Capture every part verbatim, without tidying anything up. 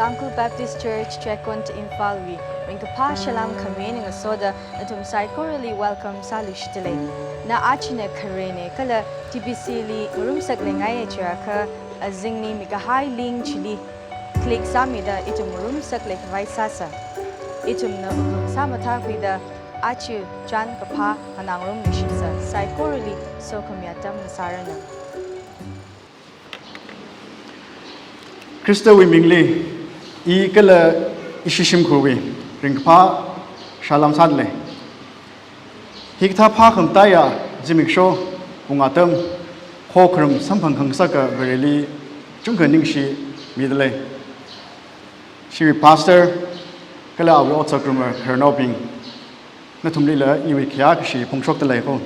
Tangkhul Baptist Church, Checkon, Imphal wui ringkaphā salām khami eina ngasoda nathum saikorali welcome sāluishitdalei. Na ajana kharena kala T B C li ngarumsak leingaiya chiakha, azingli mikahai link chili click sāmida ithum ngarumsak leikhavai sāsa. Ithumna wuklung sāmathākhuida aja chān kaphā nganāngarumluishitsa. Saikorali sokhami atam ngasāranu. Khristawui mingli, i kala ishi shimkhurwui ringkaphā salām sādalei. Hikathā phākhamataiya zimiksho, pung atam, khokharum samphang khangasaka Vareli chungkha ningshimidalei. Ishi pastor kala awui otsak ngarumnaobing, nathumlila iwui khayākashi phongshokdalei ko.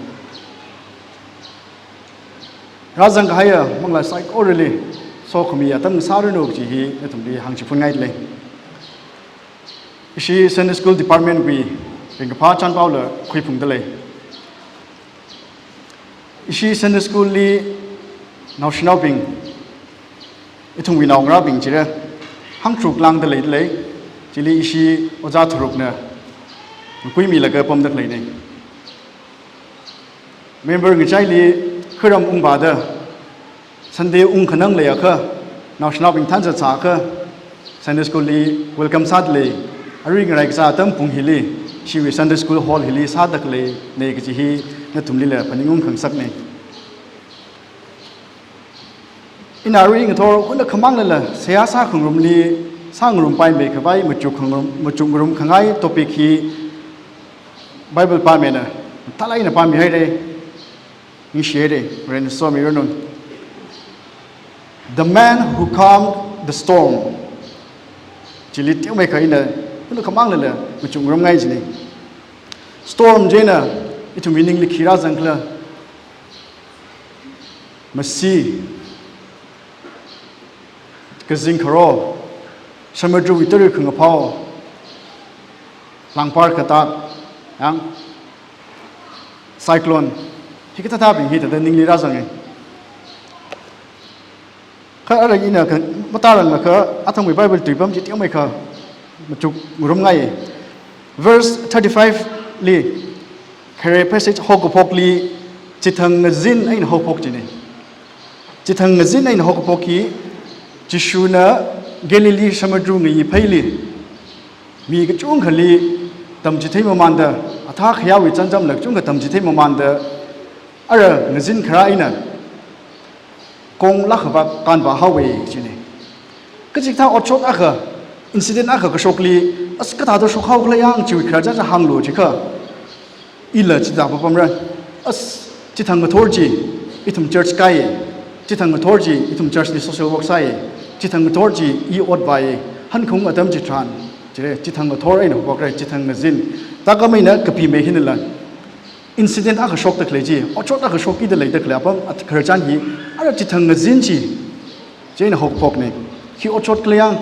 Rāzang kahaiya manglā saikorali sokhami atam ngasāranu kaji hi nathumli hāngchiphunngaidalei. Ishi Sunday School Department wui ringkaphā chānpaola khuiphungdalei. Ishi Sunday School li naoshinaobing, ithumwui naongarābing chila hangtharuk lāngda leidalei. Chili ishi ojā tharukna ngakuimilaga pamda khaleina. Member ngachaili kharam ungvāda, Sunday ungkhanang leiakha, naoshinaobing thanzat sāakha, Sunday School li welcome sādalei. Arui ngarai kazā atam pung hili, ishiwui Sunday School hall hili sāda khaleina kaji hi nathumlila phaningung khangasakna. Ina arui ngathor hunakha manglala seihā sākhangarumli sāngarumpaimei khavai machuk khangarum, machukngarum khangai topic hi Bible pāmeina, talai ina pāmihaira. Ningshihaira, Varena somiranu. The man who calmed the storm. Chili teomeikha ina hunakha manglala machukngarumngai jina. Storm chieina ithumwui ningli khi rāzangkhala? Masi, kazing kharo, samudruwui tara khangaphao, lāngpar katak, yang, cyclone, hikathāthābing hi thāda ningli rāzanga. Kha ara ina kha matāranglakha athumwui Bible tuipam chi teomeikha machukngarumngai. Verse thirty-five li, khare passage haokaphokli chithang ngazin eina haophok jina. Chithang ngazin eina haokaphok hi, Jishuna Galilee samudru ngayi pheili mi kachungkhali tamchithei mamānda, athā khayāwui chānjamla kachungkha tamchithei mamānda, ara ngazin kharā eina konglāk khavā kānvā haowa jina. Kachikathā otshot akha, incident akha kashokli, as kathāda shokhaokhala yang chiwui khararchān chi hānglu jiakha, ila chithā papamra. As, chithang ngathor chi ithum church kāi, chithang ngathor chi ithum church li social work sāi, chithang ngathor chi i ot vāi, hankhung atam chitharan, chire, chithang ngathor eina haophokra, chithang ngazin. Thākhamei eina kapimei hinala, incident akha shokda khalei chi, otshot akha shokkida leida khalei apam, at khararchān hi, ara chithang ngazin chi, chieina haophokna. Khi otshot khala yang,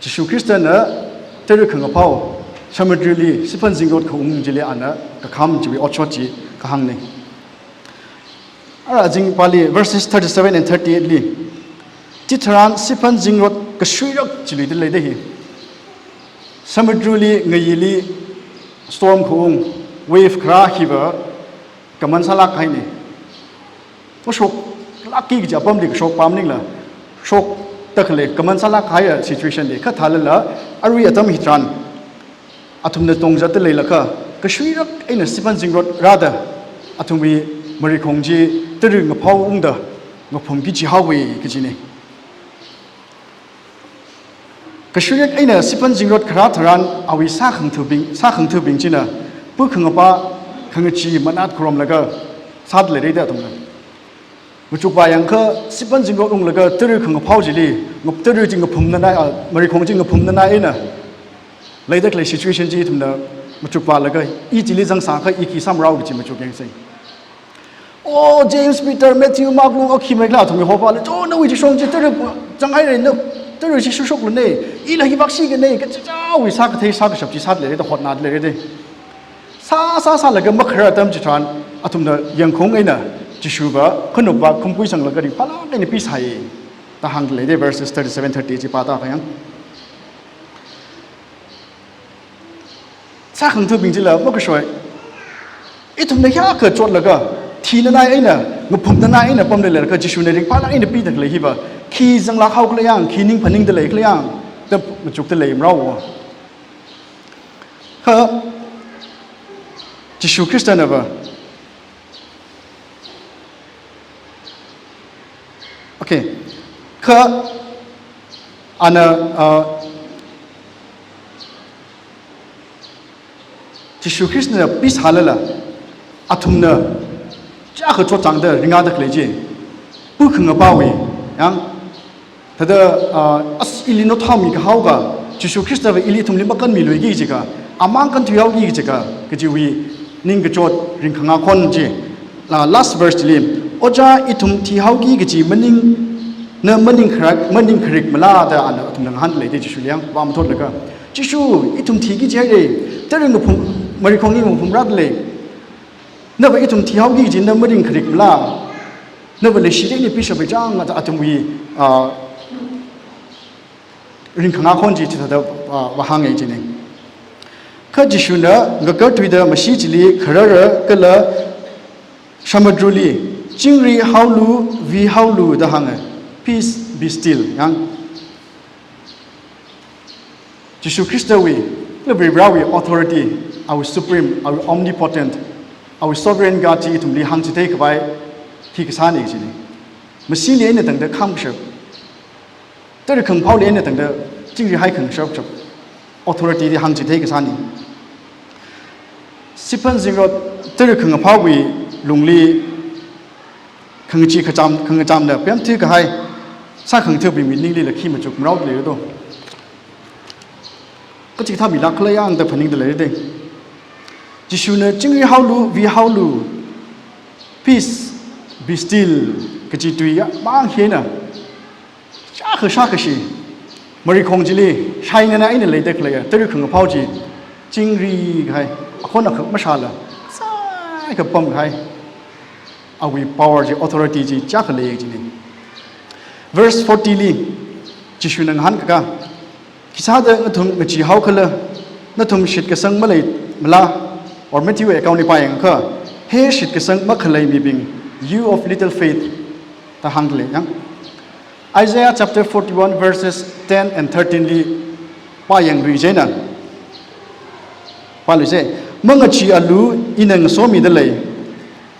Jishu Khristana tara khangaphao, samudruli siphan zingrot khaung chili ana kakham chiwui otshot chi kahāngna. Ara azingpali verses thirty-seven and thirty-eight li, chitharan siphan zingrot kashuirak chi luida leida hi. Samudruli ngayili storm khaung, wave kharā hiva kaman sālāk kahaina. Mashoklākki kaji apamli kashok pam maningla, shokda khalei kaman sālāk kahaiya situation li, kha thālala, arui atam hitharan, athumna tongzatda leilakha, kashuirak eina siphan zingrot rāda, athumwui marikhong chi tara ngaphao ungda, ngaphungki jihaowa kajina. Kashuirak eina siphan zingrot kharā tharan awui sākhangathabing, sākhangathabing china, pu khangapa khangachee manat kharomlaga sāda leira da athumna. Machukvā yangakha siphan zingrot unglaga tara khangaphao chili, ngap tara chi ngaphumnanai, ah, marikhong chi ngaphumnanai eina leida khalei situation chi ithumna machukvālaga, i chili zangsākha i khi sāmarao kaji machuk yangsa. Oh, James, Peter, Matthew, Mark, Luke, akhi maikhala athumwui hopāla, "Oh, nawui chishong chi tara chang haira, na tara chi shushoklu ne, ila hivak shikane," kachichāwui sākathei sākashap chi sāda leira da, hotnada leira da. Sā, sā, sālaga makharar atam chitharan, athumna yangkhung eina Jishuva, khanupva, khumpui sanglaga ringphālāk eina pisai. Da hāngda lei de, verses thirty-seven, thirty chi pāda kha yang. Sākhangathabing chila makashoi. Ithumna hiyākha chotlaga, thinanai eina, ngaphumnanai eina pamda leilakha, Jishuna ringphānai eina pida khalei hiva, khi zanglāk haokhala yang, khi ning phaningda leikhala yang, da machukda lei marao. Kha Jishu Khristana va. Okay. Kha ana, uh, Jishu Khristana peace hālala, athumna chiyākha chotchāngda ringda khalei chi, pukhangapāwui, yang, thāda, ah, as ili nathāmi kahaoka, Jishu Khristava ili ithumli makanmiluiki jiakha, amang kanthuihaoki jiakha, kajiwui ningkachot ringkhanga khon chi. La last verse chili, ojā ithum thihaoki kaji maning, na maning kharak, maning kharik mala da ana athumna ngahānda lei de Jishuli yang, vāmathotlaga. Jishu, ithum thiki jihaire, tara ngaphum, marikhong hi ngaphumrāda lei. Nava ithum thihaoki kaji na maning kharik mala. Nava leishi eina pishappai chang da athumwui, ah, ringkhanga khon chi chithāda, ah, vāhānga jine. Kha Jishuna ngakarthuida mashee chili kharara kala samudrali, chingri haolu, vi haolu da hānga. Peace, be still. Yang. Jishu Khristawui, kala Varivarāwui authority, awui supreme, awui omnipotent, awui sovereign God chi ithumli hāngchithei khavai, hi kasāna jine. Masheeli eina tangda khāmkashap, tara khangaphaoli eina tangda chingri hai khangashap, authority li hāngchithei kasāna. Siphan zingrot tara khangaphaowui lungli khangachee khacham, khangachamna pemthui kahai, sākhangathabingwui ninglila khi machuk marao leido. Kachikathā milākkhala yang da phaningda lei de. Jishuna chingri haolu, vi haolu, peace, be still, kaji tui ya, mang hina. Shākha shākhashi, marikhong chili, shainana eina leida khalei, tara khangaphao chi, chingri kahai, akhon akha mashāla, sākha pam kahai, awui power chi, authority chi, chiyākha lei jine. Verse forty li, Jishuna ngahānkaka, khisāda nathum ngachee haokhala, nathum shitkasang maleimala, or Matthew account li pāyangakha, he shitkasang makhalei mibing, you of little faith, da hāngda lei yang. Isaiah chapter forty-one verses ten and thirteen li pāyanglui jina. Pālui je, mangacheealu ina ngasomida lei,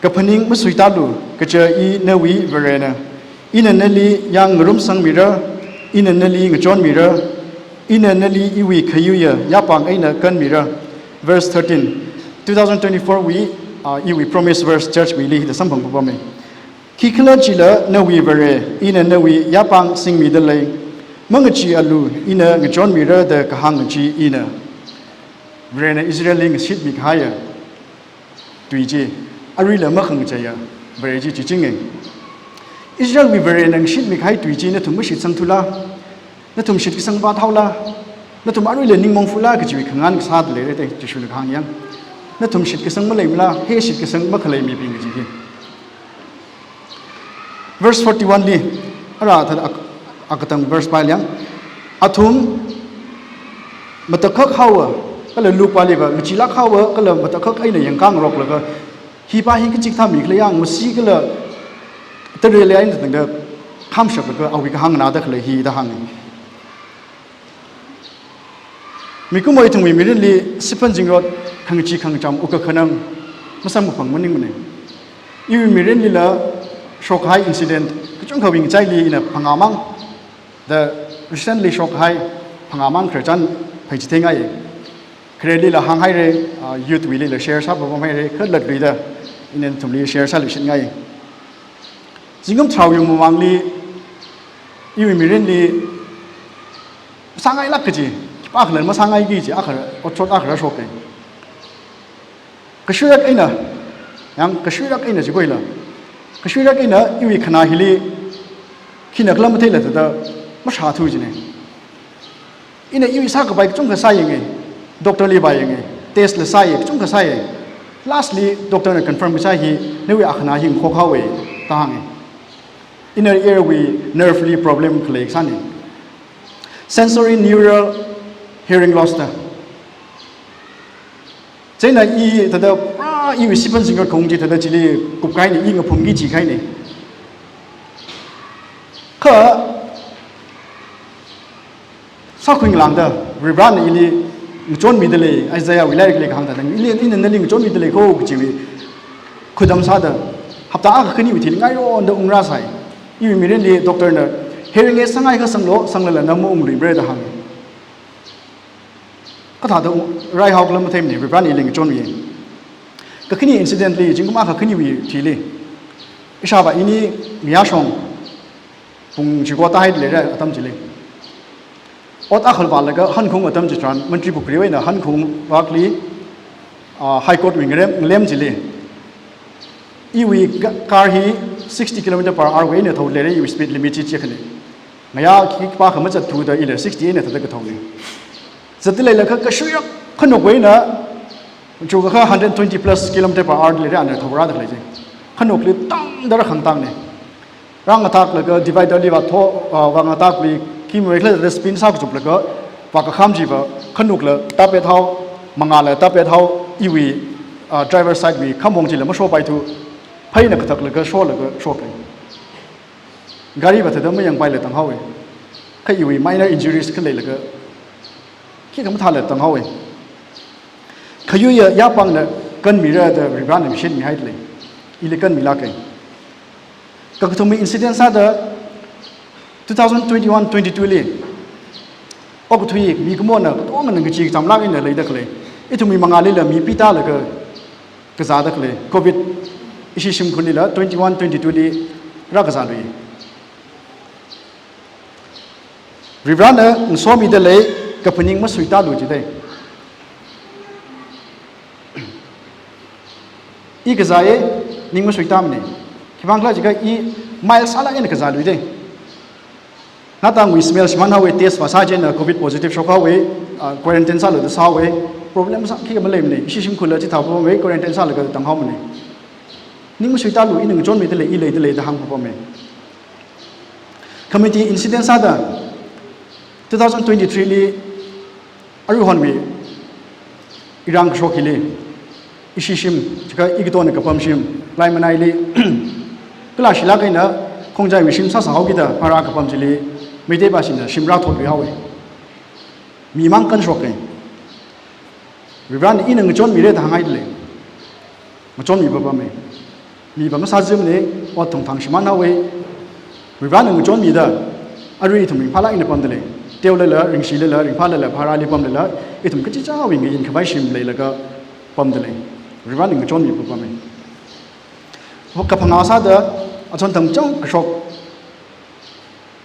kaphaning masuitālu, kaja i nawui Varena. Ina nali yangngarumsangmira, ina nali ngachonmira, ina nali iwui khayuiya yapāng eina kanmira. Verse thirteen, two thousand twenty-four wui, ah, iwui promise verse church wuili hithāda samphang papame. Khikhalajila nawui Vare, ina nawui yapāng singmida lei. Mangacheealu, ina ngachonmira da kahāng chi ina. Varena Israelli ngashitmi kahaiya tui chi, aruila makhangacheiya Vare chi chichinge. Israelwui Varena ngashitmi kahai tui chi nathum mashitsangthula, nathum shitkasang vāthaola, nathum aruila ningmongfula kajiwui khangahān kasāda leira de, Jishuna kahāng yang. Nathum shitkasang maleimala, he shitkasang makhalei mibing kaji hi. Verse forty-one li, ara thāda ak-, akatang verse pāli yang. Athum matakhak haowa, kala Luke pāliva, ngacheelāk haowa, kala matakhak eina yangkāngaroklaga, hi pā hi kachikathā mikhala yang, masi kala tareli eina tangda khāmshaplaga awui kahāng nganāda khalei hi da hānga. Mikumo ithumwui mirinli siphan zingrot khangachee khangacham wukkhanang masamkaphang maningmane. Iwui mirinlila shokkahai incident kachungkhawui ngachaili ina phangāmang, the recently shokkahai phangāmang khararchan phaichitheingai. Kharelila hānghaira, ah, youth wuilila share sāpapamhaira, khalatluida ina nathumli share sāluishitngai. Zingkum tharāwui mamangli, iwui mirinli, masāngailāk kaji, khipākhala masāngaiki kaji, akha, otshot akha rāshoka. Kashuirak eina, yang kashuirak eina chikoila. Kashuirak eina iwui khanā hili, khina khala matheila thāda, mashāthu jine. Ina iwui sākapai kachungkha sāyanga, doctor li vāyanga, test la sāya, kachungkha sāya. Lastly, doctor na confirm kasā hi, nawui akhanā hi ngakhok haowa, da hānga. Inner ear wui nerve li problem khalei sāni. Sensorineural hearing loss da. Chieina i thāda pura iwui siphan zingrot khaung chi thāda chili kupkahaini, i ngaphumki jihaini. Kha sākhui ngalāngda, Varivarana ili ngachonmida lei, Isaiah wui lairikli kahāng thāda, ili, ina nali ngachonmida lei kho kajiwui khudam sāda, hapta akha khaniwui thili ngaironda ungrāsai. Iwui mirinli doctor na, hearing aid sāngai kha sanglu, sanglala na maungluimara da hānga. Kathāda ung-, raihao khala matheimana, Varivarana ili ngachonmi. Kakhane incident li, zingkum akha khaniwui thili, ishāvā ini ngayāshong, pung chiko tāhaida leira atam chili. Ot akha vālaga hankhaung atam chitharan, Mantripukhri wui eina hankhaung vākli, ah, High Court wui ngarem, ngalem chili, iwui ga-, car hi sixty kilometer per hour wui eina thao leira, iwui speed limit chi chi khani. Ngayā khipākha mazatthuda ila sixty eina thāda kathaoni. Zatda leilakha kashuiya khanuk wui eina, chukakha hundred twenty plus kilometer per hour leira ana thaorāda khalei chi. Khanukli tangda rākhangtangni. Rāngatāklaga divider li vātho, ah, vāngatākli kimwui khala spin sākachuplaga vākakham chiva khanukla tāpet hao, mangāla tāpet hao, iwui, ah, driver side wui khamong chila mashopaithu, pheina kathaklaga sholaga shokli. Gari vā thāda mayangpaila tanghaowa. Kha iwui minor injuries khaleilaga khikha mathāla tanghaowa. Khayuiya yāpāngna kanmira da Varivarana mashitmihaida lei. Ili kanmilāka. Kakathuma incident sāda two thousand twenty-one twenty-two li okathui mikumona katongana ngachee kachamlāk eina leida khalei, ithumwui mangālila mi pita laga kazāda khalei, covid ishi shimkhurlila twenty-one twenty-two li rākazālui. Varivarana ngasomida lei, kaphaning masuitālu jidai. I kazāya, ning masuitāmana. Khivang khala jiakha i mild sālāk eina kazāluidai. Ngatangwui smell shimānhaowa, test vāsā chieina covid positive shokhaowa, ah, quarantine sālu da sāhaowa, problem sā khikha maleimana, ishi shimkhurla chithā pamhaowa, quarantine sālaga tanghaomana. Ning masuitālu, ina ngachonmida lei, i leida lei da hāngpapama. Community incident sāda, two thousand twenty-three li, aruihonwui irāng kashok hili, ishi shim, jiakha ikatona kapam shim, Laimanaili, kalāshilāk eina Khongjaiwui shim sāsāhaokida, bhara kapam chili, Meitei pāshina shim rāthotluihaowa. Mi mang kanshoka. Varivarana ina ngachonmira da hānghaida lei. Ngachonmi papama. Miva masāzimana, ot thongthang shimānhaowa. Varivarana ngachonmida, arui ithum ringphālāk eina pamda lei. Teolala, ringshilala, ringphālala, bharali pamlala, ithum kachichāwui ngayin khavai shim leilaga pamda lei. Varivarana ngachonmi papama. Kaphangā sāda, achon thangchang kashok,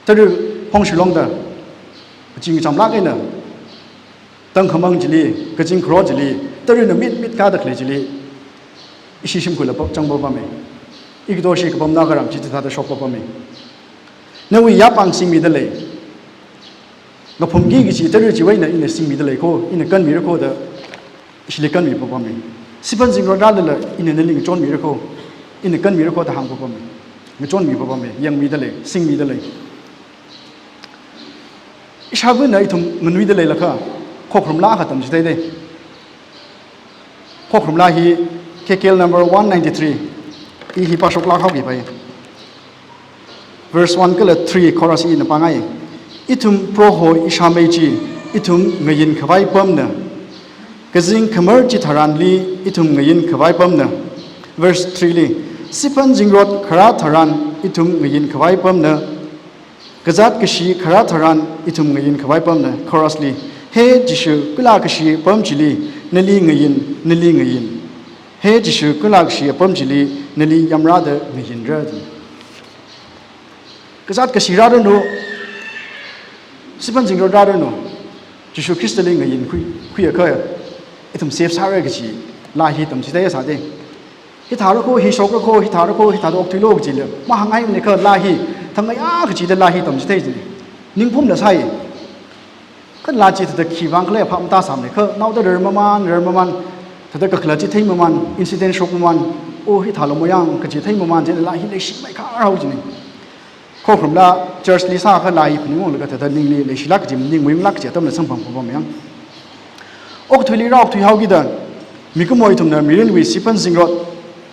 tara Phongshillongda, kaching kachamlāk eina, tangkhamang chili, kaching kharot chili, tarana mitmit kāda khalei chili, ishi shimkhurla pap chang papama. Ikatoshi kapam nagaram chi chithāda shok papama. Nawui yāpāng singmida lei. Ngaphumki kachi tara chiwui eina ina singmida lei kho, ina kanmira kho da, ishili kanmi papama. Siphan zingrot rālala, ina nali ngachonmira kho, ina kanmira kho da hāng papama. Ngachonmi papama, yangmida lei, singmida lei. Ishāvana ithum nganuida leilakha, khokharum laa akha tamchitheidai. Khokharum laa hi K K L number one ninety-three. I hi pāshoklāk haoki pai. Verse one kala three chorus ina pāngai. Ithum Proho ishāmei chi, ithum ngayin khavai pamna. Kazing khamar chitharanli, ithum ngayin khavai pamna. Verse three li, siphan zingrot kharā tharan, ithum ngayin khavai pamna. Kazāt kashi kharā tharan, ithum ngayin khavai pamna. Chorus li, He Jishu, kala kashi apam chili, nali ngayin, nali ngayin. He Jishu, kala kashi apam chili, nali yamrāda ngayinra. Kazāt kashi rāranu, siphan zingrot rāranu, Jishu Khristali ngayin khui, khuiakha, ithum safe sāra kachi, laa hi tamchithei sāda. Hithāra kho, hi shokra kho, hithāra kho, hithāda okthuilu kachila, mahāngngaimana kha laa hi, thangngaiya kachida laa hi tamchithei chi. Ningphumla sai. Kha laa chi thāda khivang khala phap matāsāmana kha, naoda rarmaman, rarmaman, thāda kakhalat chi theimaman, incident shokmaman, oh hithālu mayang kachi theimaman chila laa hi leishimei kharhao china. Khokharumla church li sākhala hi phaningunglaga thāda ningli leishilāk kaji, ning mayunglāk kaji atamna samphang phapham yang. Okathuili rāokthui haokida, mikumo ithumna mirinwui siphan zingrot,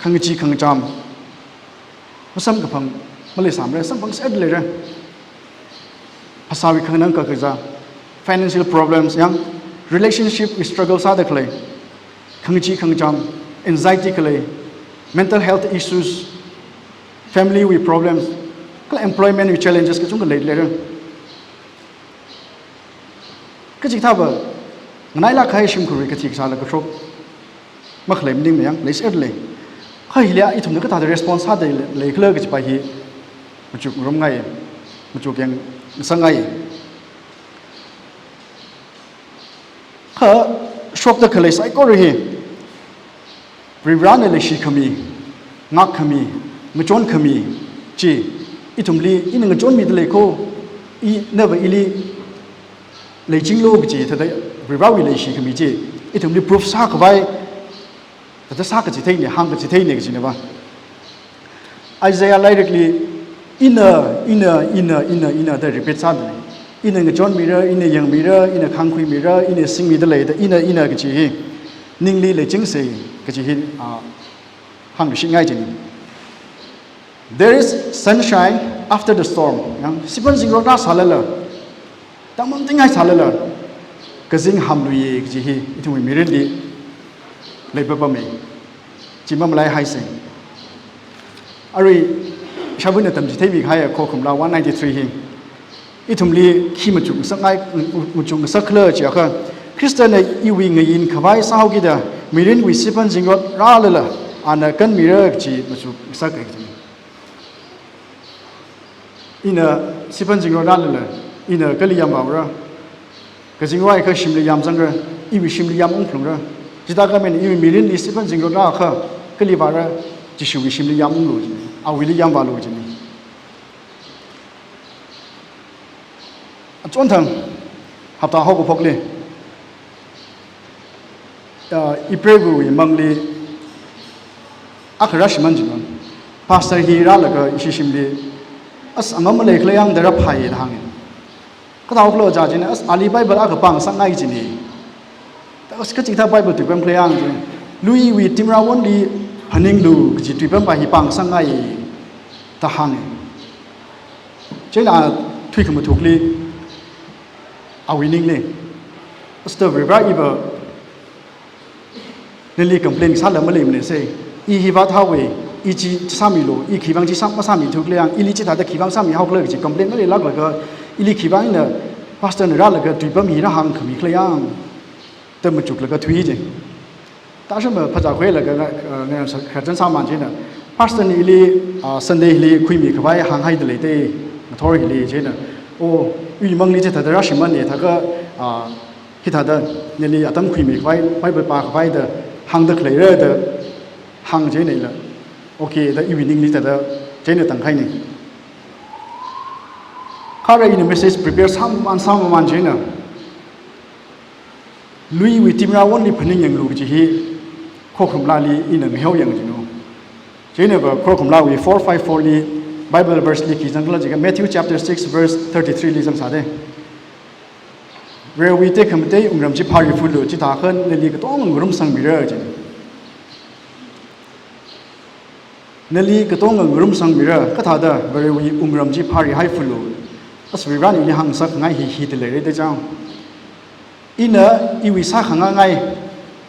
khangachee khangacham, masamkaphang maleisāmara, samphangserda leira. Phasāwui khanganang kakazā, financial problems yang, relationship wui struggle sāda khalei, khangachee khangacham, anxiety khalei, mental health issues, family wui problems, kala employment wui challenges kachungkha leida leira. Kachikathāva nganailāk kahai shimkhurwui kathi kasāla kashok makhalei maningmana yang, leiserda lei. Kha hili ithumna kathāda response sāda leikhala kajipa hi machukngarumngai, machukngasakngai. Kha shokda khalei saikora hi Varivarana leishikhami, ngākkhami, ngachonkhami chi ithumli ina ngachonmida lei kho, inava ili leichinglu kaji thāda Varivarawui leishikhami chi ithumli proof sākhavai thāda sākachitheina, hāngkachitheina kajinava. Isaiah lairikli ina, ina, ina, ina, ina da repeat sāda lei. Ina ngachonmira, ina yangmira, ina khāngkhuimira, ina singmida lei da ina, ina kaji hi ningli leichingsa kaji hi, ah, hāngkashinngai jina. There is sunshine after the storm. Yang siphan zingrot rāsālala, tangmangtinghai sālala, kazing hamluiya kaji hi ithumwui mirinli leipapama. Chi mamalaihaisa. Arui, ishāvana tamchitheimi kahai Khokharumla one ninety-three hi ithumli khi machukngasakngai, machukngasakhala chiakha, Khristana iwui ngayinkhavai sāhaokida, mirinwui siphan zingrot rālala, ana kanmira kaji machukngasaka kaji. Ina siphan zingrot rālala, ina kali yamvāra? Kazingrot akha shimli yamzangra, iwui shimli yamungphalungra. Chithākha mina iwui mirinli siphan zingrot rākha kali vāra? Jishuwui shimli yamunglu jina, awuili yamvālu jina. Achonthang hapta haokaphokli, ah, April wui mangli akha rāshimān jina. Pastor hi rālaga ishi shimli, as, angam maleikhala yang da rāphai da hānga. Kathāhaokhala jina, as, ali Bible akha pāngasakngai jina. As, kachikathā Bible tuipamkhala yang jina. Luiwui timrawonli phaninglu kaji tuipampa hi pāngasakngai da hānga. Chieina thuikhamathukli, awui ningli, Pastor Varivara, iva nali complain sāla maleimana se. I hi vāthaowa, i chi sāmilu, i khivang chi sā, masāmithukhala yang, ili chithāda khivang sāmihaokhala kaji complain maleilāklaga, ili khivang ina pastor na rālaga tuipam hi rāhāngkhamikhala yang da machuklaga thuiya ji. Tashama phazā khuilaga nga, ah, nga sa-, khararchan sāmān chieina, pastor na ili, ah, Sunday hili khuimikhavai hānghaida lei da, ngathor hili chieina. O, iwui mangli chithāda rāshimāna, thākha, ah, hithāda nali atam khuimikhavai, Bible pākhavai da hāngda khaleira da hāng chieina ila, okay da iwui ningli thāda chieina tangkhaina. Kha arui ina message prepare sāmamān, sāmamān chieina, luiwui timrawonli phaningyanglu kaji hi Khokharumlali ina ngahao yang jina. Chieinava Khokharumlawui four five four li Bible verse li khi zangkhala jiakha Matthew chapter six verse thirty-three li zangsāda. Varewui tekhamatei wungram chi phārifalu, chithākha nali katonga ngarumsangmira jina. Nali katonga ngarumsangmira, kathāda Varewui wungram chi phārihaifalu. As, Varivarana ili hāngsakngai hi hithāda leira da chang. Ina iwui sākhangangai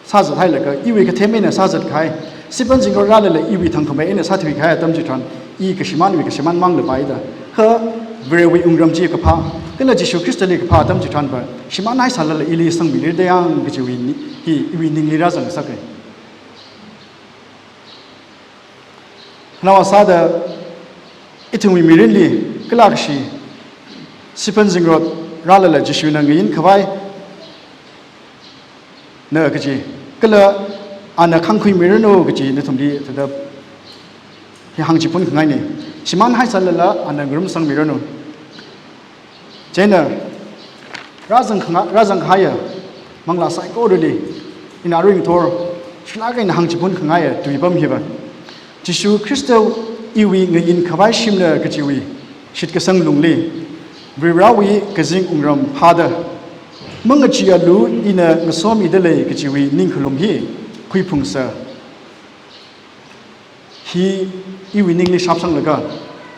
sāzathailaga, iwui kathemna sāzatkahai, siphan zingrot rālala iwui thangkhamei eina sāthuikahai atam chitharan, i kashimānwui kashimān mang lapai da. Kha Varewui wungram chi kaphā, kala Jishu Khristali kaphā atam chitharanva, shimānhai sālala ili sangmira da yang kajiwui ni, hi iwui ningli rāzangsaka. Khanaowa sāda, ithumwui mirinli kala kashi, siphan zingrot rālala Jishuna ngayinkhavai na kaji, kala ana khāngkhuimiranu kaji nathumli thāda hi hāngchiphunkhangaina. Shimānhai sālala ana ngarumsangmiranu. Chieina, rāzangkhanga-, rāzangkahaiya manglā saikorali, ina arui ngathor shilāk eina hāngchiphunkhangaiya tuipam hiva, Jishu Khrista iwui ngayinkhavai shimna kajiwui Shitkasang lungli, Varivarawui kazing wungram phāda, mangacheealu ina ngasomida lei kajiwui ningkhalum hi khuiphungsa. Hi iwui ningli shapsanglaga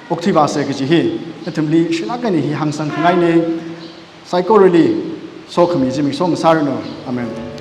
okthuivāsa kaji hi nathumli shilāk eina hi hāngsangkhangaina. Saikorali sokhami chi masomi sāranu. Amen.